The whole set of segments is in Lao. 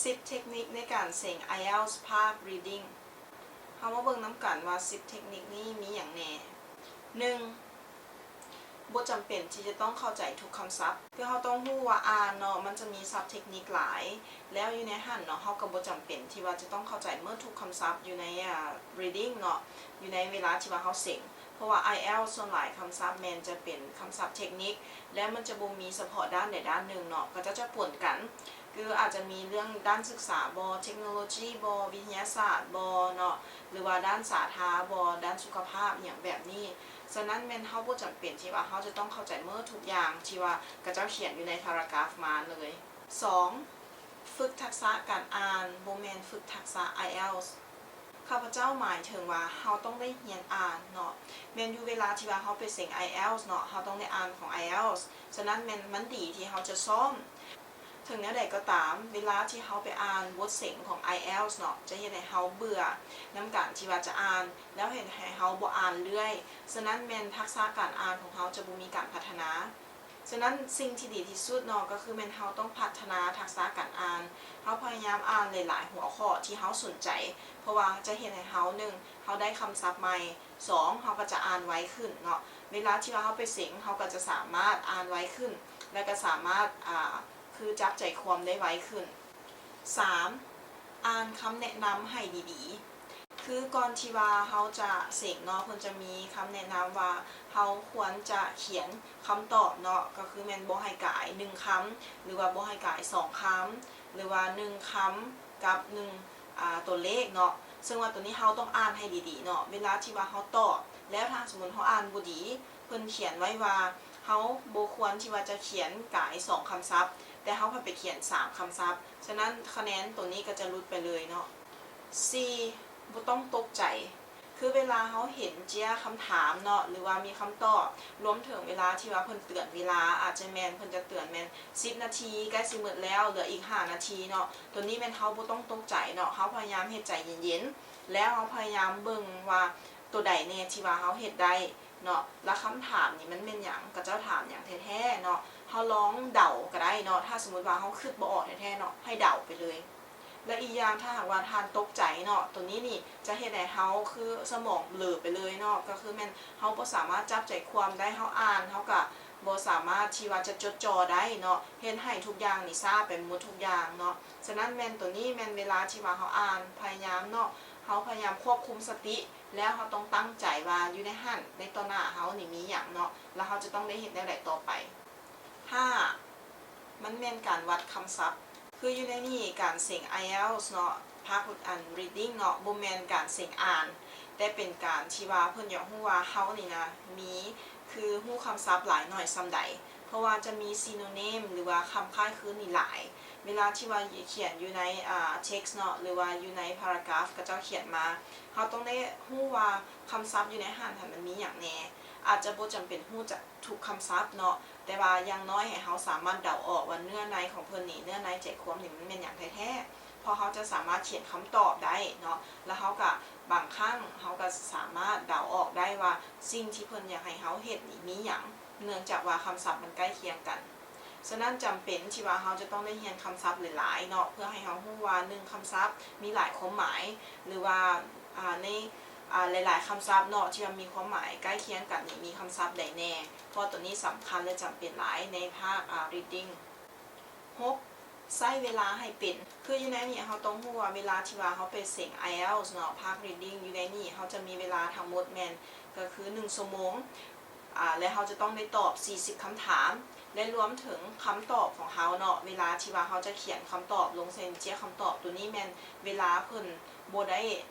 ສິບເທັກນິກໃນການເສັງໄອເອລສ໌ພາກ reading. ເຮົາມາເບິ່ງນຳກັນວ່າສິບເທັກນິກນີ້ມີຫຍັງແດ່. ໜຶ່ງ ບໍ່ຈຳເປັນທີ່ຈະຕ້ອງເຂົ້າໃຈທຸກຄຳສັບ. ຄືເຮົາຕ້ອງຮູ້ວ່າອ່ານເນາະ ມັນຈະມີສັບເທັກນິກຫຼາຍ, ແລ້ວຢູ່ໃນຫັ້ນເນາະ ເຮົາກໍບໍ່ຈຳເປັນທີ່ວ່າຈະຕ້ອງເຂົ້າໃຈໝົດທຸກຄຳສັບຢູ່ໃນ ອາ reading ເນາະ ຢູ່ໃນເວລາທີ່ວ່າເຮົາເສັງ. ເພາະວ່າໄອເອລສ໌ສ່ວນຫຼາຍຄຳສັບແມ່ນຈະເປັນຄຳສັບເທັກນິກ ແລະ ມັນຈະບໍ່ມີສະເພາະດ້ານໃດດ້ານໜຶ່ງເນາະ, ເຂົາເຈົ້າຈະປົນກັນ. ຄືອາດຈະມີເລື່ອງດ້ານສຶກສາບໍ, ເທັກໂນໂລຈີບໍ, ວິທະຍາສາດບໍເນາະ, ຫຼືວ່າດ້ານສາທາບໍ, ດ້ານສຸຂະພາບ ອີ່ຫຍັງແບບນີ້. ສະນັ້ນແມ່ນເຮົາບໍ່ຈຳເປັນທີ່ວ່າເຮົາຈະຕ້ອງເຂົ້າໃຈໝົດທຸກຢ່າງທີ່ວ່າເຂົາເຈົ້າຂຽນຢູ່ໃນພາຣາກຣາຟມາເລີຍ. ສອງ ຝຶກທັກສະການອ່ານ, ບໍ່ແມ່ນຝຶກທັກສະໄອເອລສ໌. ຂ້າພະເຈົ້າໝາຍເຖິງວ່າເຮົາຕ້ອງໄດ້ຮຽນອ່ານເນາະ. ແມ່ນຢູ່ເວລາທີ່ວ່າເຮົາໄປເສັງໄອເອລສ໌ເນາະ, ເຮົາຕ້ອງໄດ້ອ່ານຂອງໄອເອລສ໌. ສະນັ້ນແມ່ນມັນດີທີ່ເຮົາຈະຊ້ອມ. ເຖິງແນວໃດກໍຕາມ, ເວລາທີ່ເຮົາໄປອ່ານບົດເສັງຂອງໄອເອລສ໌ເນາະ, ຈະເຮັດໃຫ້ເຮົາເບື່ອນຳການທີ່ວ່າຈະອ່ານ, ແລ້ວເຮັດໃຫ້ເຮົາບໍ່ອ່ານເລື້ອຍ. ສະນັ້ນແມ່ນທັກສະການອ່ານຂອງເຮົາຈະບໍ່ມີການພັດທະນາ. ສະນັ້ນສິ່ງທີ່ດີທີ່ສຸດເນາະ ກໍຄືແມ່ນເຮົາຕ້ອງພັດທະນາທັກສະການອ່ານ. ເຮົາພະຍາຍາມອ່ານຫຼາຍໆຫົວຂໍ້ທີ່ເຮົາສົນໃຈ, ເພາະວ່າຈະເຮັດໃຫ້ເຮົາ ໜຶ່ງ ເຮົາໄດ້ຄຳສັບໃໝ່, ສອງ ເຮົາກໍຈະອ່ານໄວຂຶ້ນເນາະ. ເວລາທີ່ວ່າເຮົາໄປເສັງ ເຮົາກໍຈະສາມາດອ່ານໄວຂຶ້ນ ແລະ ກໍສາມາດ ອາ ຄືຈັບໃຈຄວາມໄດ້ໄວຂຶ້ນ. ສາມ ອ່ານຄຳແນະນຳໃຫ້ດີໆ. ຄືກ່ອນທີ່ວ່າເຮົາຈະເສັງເນາະ, ເພິ່ນຈະມີຄຳແນະນຳວ່າເຮົາຄວນຈະຂຽນຄຳຕອບເນາະ, ກໍຄືແມ່ນບໍ່ໃຫ້ກາຍໜຶ່ງຄຳ ຫຼືວ່າບໍ່ໃຫ້ກາຍສອງຄຳ ຫຼືວ່າໜຶ່ງຄຳກັບໜຶ່ງ ອາ ຕົວເລກເນາະ. ເຊິ່ງວ່າຕົວນີ້ເຮົາຕ້ອງອ່ານໃຫ້ດີໆເນາະ ເວລາທີ່ວ່າເຮົາຕອບ. ແລ້ວຖ້າສົມມຸດເຮົາອ່ານບໍ່ດີ, ເພິ່ນຂຽນໄວ້ວ່າເຮົາບໍ່ຄວນທີ່ວ່າຈະຂຽນກາຍສອງຄຳສັບ, ແຕ່ເຮົາພັດໄປຂຽນສາມຄຳສັບ. ສະນັ້ນຄະແນນໂຕນີ້ກໍຈະຫຼຸດໄປເລີຍເນາະ. ສີ່ ບໍ່ຕ້ອງຕົກໃຈ. ຄືເວລາເຮົາເຫັນເຈ້ຍຄຳຖາມເນາະ ຫຼືວ່າມີຄຳຕອບ, ລວມເຖິງເວລາທີ່ວ່າເພິ່ນເຕືອນເວລາ, ອາດຈະແມ່ນເພິ່ນຈະເຕືອນແມ່ນສິບນາທີ ໃກ້ຊິໝົດແລ້ວ, ເຫຼືອອີກຫ້ານາທີເນາະ. ໂຕນີ້ແມ່ນເຮົາບໍ່ຕ້ອງຕົກໃຈເນາະ, ເຮົາພະຍາຍາມເຮັດໃຈເຢັນໆ ແລ້ວເຮົາພະຍາຍາມເບິ່ງວ່າ ໂຕໃດແດ່ທີ່ວ່າເຮົາເຮັດໄດ້ເນາະ ລະຄຳຖາມນີ້ມັນແມ່ນຫຍັງ ເຂົາເຈົ້າຖາມຫຍັງແທ້ໆເນາະ. ເຮົາລອງເດົາກໍໄດ້ເນາະ, ຖ້າສົມມຸດວ່າເຮົາຄິດບໍ່ອອກແທ້ໆເນາະ ໃຫ້ເດົາໄປເລີຍ. ລະອີກຢ່າງ ຖ້າຫາກວ່າທ່ານຕົກໃຈເນາະ, ໂຕນີ້ນີ້ຈະເຮັດໃຫ້ເຮົາຄືສະໝອງເບລໍໄປເລີຍເນາະ, ກໍຄືແມ່ນເຮົາບໍ່ສາມາດຈັບໃຈຄວາມໄດ້, ເຮົາອ່ານ ເຮົາກະບໍ່ສາມາດທີ່ວ່າຈະຈົດຈ່ອໄດ້ເນາະ, ເຮັດໃຫ້ທຸກຢ່າງນີ້ຊ້າໄປໝົດທຸກຢ່າງເນາະ. ສະນັ້ນແມ່ນໂຕນີ້ແມ່ນເວລາທີ່ວ່າເຮົາອ່ານ ພະຍາຍາມເນາະ, ເຮົາພະຍາຍາມຄວບຄຸມສະຕິ ແລ້ວເຮົາຕ້ອງຕັ້ງໃຈວ່າຢູ່ໃນຫັ້ນ ໃນຕໍ່ໜ້າເຮົານີ້ມີຫຍັງເນາະ ແລ້ວເຮົາຈະຕ້ອງໄດ້ເຮັດແນວໃດຕໍ່ໄປ. ຫ້າ ມັນແມ່ນການວັດຄຳສັບ. ຄືຢູ່ໃນນີ້ ການເສັງໄອເອລສ໌ເນາະ ພາກອັນ reading ເນາະ ບໍ່ແມ່ນການເສັງອ່ານ, ແຕ່ເປັນການທີ່ວ່າເພິ່ນຢາກຮູ້ວ່າເຮົານີ້ນະ ມີ ຄືຮູ້ຄຳສັບຫຼາຍໜ້ອຍສ່ຳໃດ, ເພາະວ່າຈະມີ synonym ຫຼືວ່າຄຳຄ້າຍຄືນນີ້ຫຼາຍ. ເວລາທີ່ວ່າຂຽນຢູ່ໃນ ອາ text ເນາະ ຫຼືວ່າຢູ່ໃນ paragraph ເຂົາເຈົ້າຂຽນມາ, ເຮົາຕ້ອງໄດ້ຮູ້ວ່າຄຳສັບຢູ່ໃນຫັ້ນຫັ້ນມັນມີຫຍັງແດ່. ອາດຈະບໍ່ຈຳເປັນຮູ້ຈັກທຸກຄຳສັບເນາະ, ແຕ່ວ່າຢ່າງໜ້ອຍໃຫ້ເຮົາສາມາດເດົາອອກວ່າເນື້ອໃນຂອງເພິ່ນນີ້ ເນື້ອໃນໃຈຄວາມນີ້ມັນແມ່ນຫຍັງແທ້ໆ, ເພາະເຮົາຈະສາມາດຂຽນຄຳຕອບໄດ້ເນາະ, ແລ້ວເຮົາກະ ບາງຄັ້ງເຮົາກະສາມາດເດົາອອກໄດ້ວ່າສິ່ງທີ່ເພິ່ນຢາກໃຫ້ເຮົາເຮັດນີ້ມີຫຍັງ, ເນື່ອງຈາກວ່າຄຳສັບມັນໃກ້ຄຽງກັນ. ສະນັ້ນຈຳເປັນທີ່ວ່າເຮົາຈະຕ້ອງໄດ້ຮຽນຄຳສັບຫຼາຍໆເນາະ ເພື່ອໃຫ້ເຮົາຮູ້ວ່າໜຶ່ງຄຳສັບມີຫຼາຍຄວາມໝາຍ ຫຼືວ່າ ອາ ໃນ ອາ ຫຼາຍໆຄຳສັບເນາະ ທີ່ວ່າມີຄວາມໝາຍໃກ້ຄຽງກັນນີ້ ມີຄຳສັບໃດແດ່, ເພາະວ່າໂຕນີ້ສຳຄັນ ແລະ ຈຳເປັນຫຼາຍໃນພາກ ອາ reading. ຫົກ ໃຊ້ເວລາໃຫ້ເປັນ. ຄືຢູ່ໃນນີ້ເຮົາຕ້ອງຮູ້ວ່າເວລາທີ່ວ່າເຮົາໄປເສັງໄອເອລສ໌ເນາະ ພາກ reading ຢູ່ໃນນີ້ ເຮົາຈະມີເວລາທັງໝົດແມ່ນ ກໍຄືໜຶ່ງຊົ່ວໂມງ ອາ ແລະ ເຮົາຈະຕ້ອງໄດ້ຕອບສີ່ສິບຄຳຖາມ ແລະ ລວມເຖິງຄຳຕອບຂອງເຮົາເນາະ ເວລາທີ່ວ່າເຮົາຈະຂຽນຄຳຕອບລົງໃສ່ເຈ້ຍຄຳຕອບ ໂຕນີ້ແມ່ນເວລາເພິ່ນບໍ່ໄດ້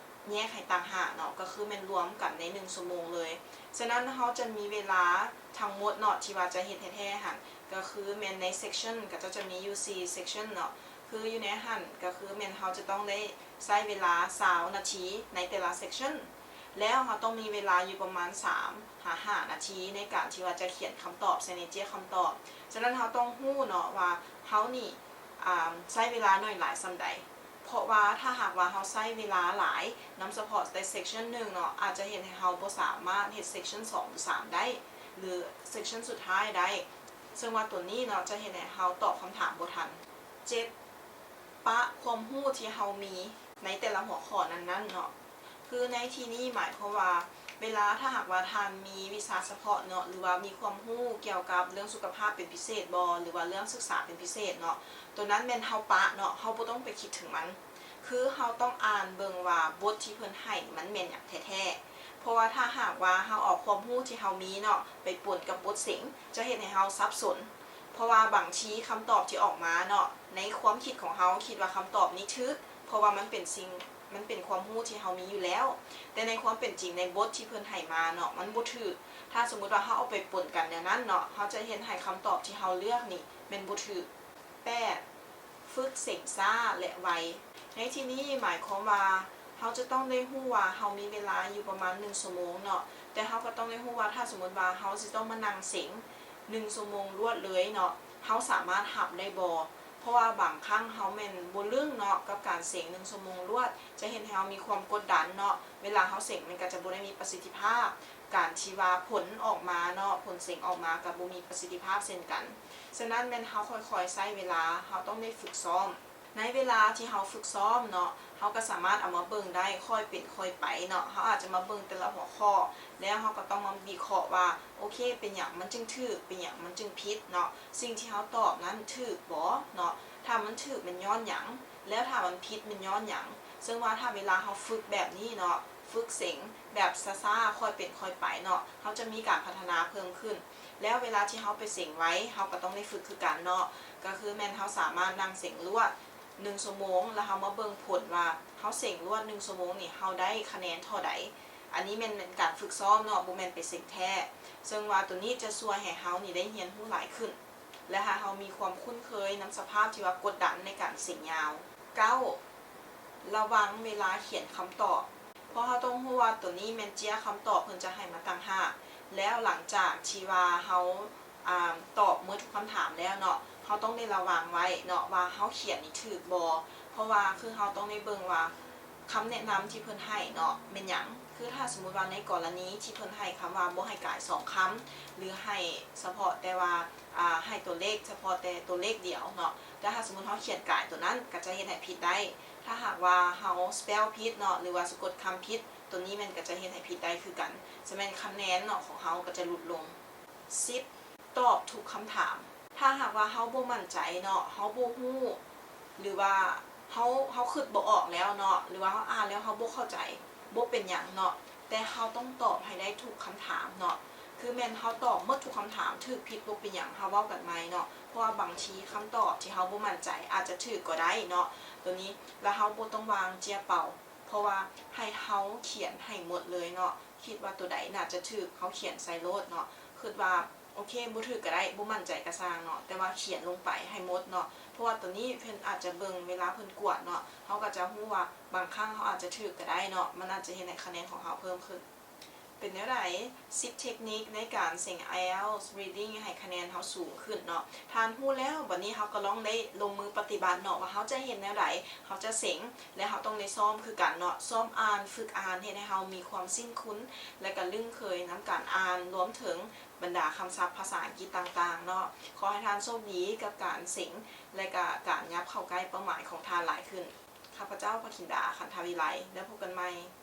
ແຍກໃຫ້ຕ່າງຫາກເນາະ ກໍຄືແມ່ນລວມກັນໃນໜຶ່ງຊົ່ວໂມງເລີຍ. ສະນັ້ນເຮົາຈະມີເວລາທັງໝົດເນາະ ທີ່ວ່າຈະເຮັດແທ້ໆຫັ້ນ ກໍຄືແມ່ນໃນ section ເຂົາເຈົ້າຈະມີຢູ່ສີ່ section ເນາະ ຄືຢູ່ໃນຫັ້ນກໍຄືແມ່ນເຮົາຈະຕ້ອງໄດ້ໃຊ້ເວລາຊາວນາທີໃນແຕ່ລະ section ແລ້ວເຮົາຕ້ອງມີເວລາຢູ່ປະມານສາມຫາຫ້ານາທີ ໃນການທີ່ວ່າຈະຂຽນຄຳຕອບໃສ່ໃນເຈ້ຍຄຳຕອບ. ສະນັ້ນເຮົາຕ້ອງຮູ້ເນາະວ່າເຮົານີ້ ອາ ໃຊ້ເວລາໜ້ອຍຫຼາຍສ່ຳໃດ. ເພາະວ່າຖ້າຫາກວ່າເຮົາໃຊ້ເວລາຫຼາຍນຳສະເພາະແຕ່ section ໜຶ່ງເນາະ ອາດຈະເຮັດໃຫ້ເຮົາບໍ່ສາມາດເຮັດ section ສອງ ຫຼື ສາມ ໄດ້ ຫຼື section ສຸດທ້າຍໄດ້ ເຊິ່ງວ່າໂຕນີ້ເນາະ ຈະເຮັດໃຫ້ເຮົາຕອບຄຳຖາມບໍ່ທັນ. ເຈັດ ປະ ຄວາມຮູ້ທີ່ເຮົາມີໃນແຕ່ລະຫົວຂໍ້ນັ້ນໆເນາະ. ຄືໃນທີ່ນີ້ໝາຍຄວາມວ່າ ເວລາຖ້າຫາກວ່າທ່ານມີວິຊາສະເພາະເນາະ ຫຼືວ່າມີຄວາມຮູ້ກ່ຽວກັບເລື່ອງສຸຂະພາບເປັນພິເສດບໍ ຫຼືວ່າເລື່ອງສຶກສາເປັນພິເສດເນາະ, ໂຕນັ້ນແມ່ນເຮົາປະເນາະ, ເຮົາບໍ່ຕ້ອງໄປຄິດເຖິງມັນ. ຄືເຮົາຕ້ອງອ່ານເບິ່ງວ່າບົດທີ່ເພິ່ນໃຫ້ມັນແມ່ນຫຍັງແທ້ໆ. ເພາະວ່າຖ້າຫາກວ່າເຮົາເອົາຄວາມຮູ້ທີ່ເຮົາມີເນາະ ໄປປົນກັບບົດເສັງ ຈະເຮັດໃຫ້ເຮົາສັບສົນ. ເພາະວ່າບາງທີຄຳຕອບທີ່ອອກມາເນາະ ໃນຄວາມຄິດຂອງເຮົາຄິດວ່າຄຳຕອບນີ້ຖືກ ເພາະວ່າມັນເປັນສິ່ງ ມັນເປັນຄວາມຮູ້ທີ່ເຮົາມີຢູ່ແລ້ວ, ແຕ່ໃນຄວາມເປັນຈິງໃນບົດທີ່ເພິ່ນໃຫ້ມາເນາະ ມັນບໍ່ຖືກ. ຖ້າສົມມຸດວ່າເຮົາເອົາໄປປົນກັນແນວນັ້ນເນາະ ເຮົາຈະເຮັດໃຫ້ຄຳຕອບທີ່ເຮົາເລືອກນີ້ແມ່ນບໍ່ຖືກ. ແປດ ຝຶກເສັງຊ້າ ແລະ ໄວ. ໃນທີ່ນີ້ໝາຍຄວາມວ່າ ເຮົາຈະຕ້ອງໄດ້ຮູ້ວ່າເຮົາມີເວລາຢູ່ປະມານໜຶ່ງຊົ່ວໂມງເນາະ, ແຕ່ເຮົາກໍຕ້ອງໄດ້ຮູ້ວ່າ ຖ້າສົມມຸດວ່າເຮົາຊິຕ້ອງມານັ່ງເສັງໜຶ່ງຊົ່ວໂມງລວດເລີຍເນາະ ເຮົາສາມາດຮັບໄດ້ບໍ່? ເພາະວ່າບາງຄັ້ງເຮົາແມ່ນບໍ່ລຶ້ງເນາະ ກັບການເສັງໜຶ່ງຊົ່ວໂມງລວດ ຈະເຮັດໃຫ້ເຮົາມີຄວາມກົດດັນເນາະ, ເວລາເຮົາເສັງມັນກໍຈະບໍ່ໄດ້ມີປະສິດທິພາບ, ການທີ່ວ່າຜົນອອກມາເນາະ ຜົນເສັງອອກມາກໍບໍ່ມີປະສິດທິພາບເຊັ່ນກັນ. ສະນັ້ນແມ່ນເຮົາຄ່ອຍໆໃຊ້ເວລາ, ເຮົາຕ້ອງໄດ້ຝຶກຊ້ອມ. ໃນເວລາທີ່ເຮົາຝຶກຊ້ອມເນາະ ເຮົາກໍສາມາດເອົາມາເບິ່ງໄດ້ຄ່ອຍເປັນຄ່ອຍໄປເນາະ, ເຮົາອາດຈະມາເບິ່ງແຕ່ລະຫົວຂໍ້ ແລ້ວເຮົາກໍຕ້ອງມາວິເຄາະວ່າ ໂອເຄ ເປັນຫຍັງມັນຈຶ່ງຖືກ ເປັນຫຍັງມັນຈຶ່ງຜິດເນາະ, ສິ່ງທີ່ເຮົາຕອບນັ້ນຖືກບໍ່ເນາະ, ຖ້າມັນຖືກແມ່ນຍ້ອນຫຍັງ ແລ້ວຖ້າມັນຜິດແມ່ນຍ້ອນຫຍັງ. ເຊິ່ງວ່າຖ້າເວລາເຮົາຝຶກແບບນີ້ເນາະ ຝຶກເສັງແບບຊ້າໆ ຄ່ອຍເປັນຄ່ອຍໄປເນາະ ເຮົາຈະມີການພັດທະນາເພີ່ມຂຶ້ນ. ແລ້ວເວລາທີ່ເຮົາໄປເສັງໄວ ເຮົາກໍຕ້ອງໄດ້ຝຶກຄືກັນເນາະ, ກໍຄືແມ່ນເຮົາສາມາດນັ່ງເສັງລວດໜຶ່ງຊົ່ວໂມງ ແລ້ວເຮົາມາເບິ່ງຜົນວ່າເຮົາເສັງລວດໜຶ່ງຊົ່ວໂມງນີ້ ເຮົາໄດ້ຄະແນນເທົ່າໃດ. ອັນນີ້ແມ່ນເປັນການຝຶກຊ້ອມເນາະ ບໍ່ແມ່ນໄປເສັງແທ້, ເຊິ່ງວ່າໂຕນີ້ຈະຊ່ວຍໃຫ້ເຮົານີ້ໄດ້ຮຽນຮູ້ຫຼາຍຂຶ້ນ ແລະ ໃຫ້ເຮົາມີຄວາມຄຸ້ນເຄີຍນຳສະພາບທີ່ວ່າກົດດັນໃນການເສັງຍາວ. ເກົ້າ ລະວັງເວລາຂຽນຄຳຕອບ. ເພາະເຮົາຕ້ອງຮູ້ວ່າໂຕນີ້ແມ່ນເຈ້ຍຄຳຕອບເພິ່ນຈະໃຫ້ມາຕ່າງຫາກ, ແລ້ວຫຼັງຈາກທີ່ວ່າເຮົາ ອ່າ ຕອບໝົດທຸກຄຳຖາມແລ້ວເນາະ, ເຮົາຕ້ອງໄດ້ລະວັງໄວ້ເນາະວ່າເຮົາຂຽນນີ້ຖືກບໍ່. ເພາະວ່າຄືເຮົາຕ້ອງໄດ້ເບິ່ງວ່າຄຳແນະນຳທີ່ເພິ່ນໃຫ້ເນາະແມ່ນຫຍັງ. ຄືຖ້າສົມມຸດວ່າໃນກໍລະນີທີ່ເພິ່ນໃຫ້ຄຳວ່າບໍ່ໃຫ້ກາຍສອງຄຳ ຫຼື ໃຫ້ສະເພາະແຕ່ວ່າ ອ່າ ໃຫ້ຕົວເລກສະເພາະແຕ່ຕົວເລກດຽວເນາະ, ແຕ່ຖ້າສົມມຸດເຮົາຂຽນກາຍຕົວນັ້ນ ກໍຈະເຮັດໃຫ້ຜິດໄດ້. ຖ້າຫາກວ່າເຮົາ spell ຜິດເນາະ ຫຼືວ່າສະກົດຄຳຜິດ, ຕົວນີ້ແມ່ນກໍຈະເຮັດໃຫ້ຜິດໄດ້ຄືກັນ. ສະນັ້ນຄະແນນເນາະຂອງເຮົາກໍຈະຫຼຸດລົງ. ສິບ ຕອບທຸກຄຳຖາມ. ຖ້າຫາກວ່າເຮົາບໍ່ໝັ້ນໃຈເນາະ, ເຮົາບໍ່ຮູ້ ຫຼືວ່າເຮົາ ເຮົາຄິດບໍ່ອອກແລ້ວເນາະ ຫຼືວ່າເຮົາອ່ານແລ້ວເຮົາບໍ່ເຂົ້າໃຈ, ບໍ່ເປັນຫຍັງເນາະ, ແຕ່ເຮົາຕ້ອງຕອບໃຫ້ໄດ້ທຸກຄຳຖາມເນາະ. ຄືແມ່ນເຮົາຕອບໝົດທຸກຄຳຖາມ, ຖືກຜິດບໍ່ເປັນຫຍັງ, ເຮົາເວົ້າກັນໃໝ່ເນາະ, ເພາະວ່າບາງທີຄຳຕອບທີ່ເຮົາບໍ່ໝັ້ນໃຈອາດຈະຖືກກໍໄດ້ເນາະ. ໂຕນີ້ ແລ້ວເຮົາບໍ່ຕ້ອງວາງເຈ້ຍເປົ່າ, ເພາະວ່າໃຫ້ເຮົາຂຽນໃຫ້ໝົດເລີຍເນາະ, ຄິດວ່າໂຕໃດໜ້າຈະຖືກ ເຮົາຂຽນໃສ່ໂລດເນາະ. ຄິດວ່າ ໂອເຄ ບໍ່ຖືກກໍໄດ້ ບໍ່ໝັ້ນໃຈກໍຊ່າງເນາະ, ແຕ່ວ່າຂຽນລົງໄປໃຫ້ໝົດເນາະ, ເພາະວ່າໂຕນີ້ເພິ່ນອາດຈະເບິ່ງເວລາເພິ່ນກວດເນາະ, ເຮົາກໍຈະຮູ້ວ່າບາງຄັ້ງເຮົາອາດຈະຖືກກໍໄດ້ເນາະ, ມັນອາດຈະເຮັດໃຫ້ຄະແນນຂອງເຮົາເພີ່ມຂຶ້ນ. ເປັນແນວໃດ ສິບເທັກນິກໃນການເສັງ IELTS Reading ໃຫ້ຄະແນນເຮົາສູງຂຶ້ນເນາະ? ທ່ານຮູ້ແລ້ວ, ບັດນີ້ເຮົາກໍລອງໄດ້ລົງມືປະຕິບັດເນາະ ວ່າເຮົາຈະເຮັດແນວໃດ, ເຮົາຈະເສັງ ແລະ ເຮົາຕ້ອງໄດ້ຊ້ອມຄືກັນເນາະ, ຊ້ອມອ່ານ, ຝຶກອ່ານ, ເຮັດໃຫ້ເຮົາມີຄວາມຊິນຄຸ້ນ ແລະ ກໍລຶ້ງເຄີຍນຳການອ່ານ, ລວມເຖິງ ບັນດາຄຳສັບພາສາອັງກິດຕ່າງໆເນາະ. ຂໍໃຫ້ທ່ານໂຊກດີກັບການເສັງ ແລະ ກະການຫຍັບເຂົ້າໃກ້ເປົ້າໝາຍຂອງທ່ານຫຼາຍຂຶ້ນ. ຂ້າພະເຈົ້າ ພະຄິນດາ ຂັນທະວິໄລ, ແລ້ວພົບກັນໃໝ່.